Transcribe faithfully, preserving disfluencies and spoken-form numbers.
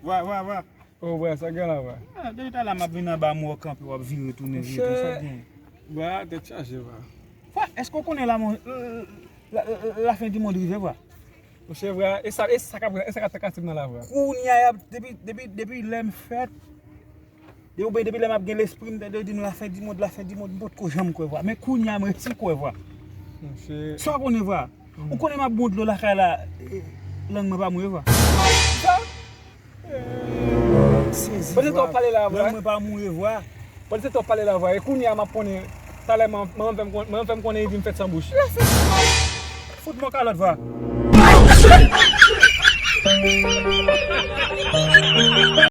Vwa, vwa, vwa. O vwa, sa gen la vwa. Ah, depi talè m ap vin anba mwen w kanpe w ap vire tounen vire tounen sa gen. Vwa, tèt chaje vwa. Vwa, èske w konnen la mwen la, la, la fen di mond rive vwa. Monchè vwa, e sa e sa k ap e sa k ap trakase m nan la vwa. Kounye a y ap depi depi depi lè m fèt. Depi oubyen depi lè m ap gen lespri m tande yo di m la fen di mond la fen di mond m potko janm kwè vwa men kounye a m resi kwè vwa. Monchè. Sa w konnen vwa. Ou konnen m ap bon dlo lakay la. Lang mwen pa mouye vwa. Sezi Pandan tan w pale la vwa. Lang mwen pa mouye vwa. Pandan tan w pale la vwa. E kounye a m ap konnen. Talè manman m fè m konnen li di m fèt san bouch. Fout mwen kalòt vwa.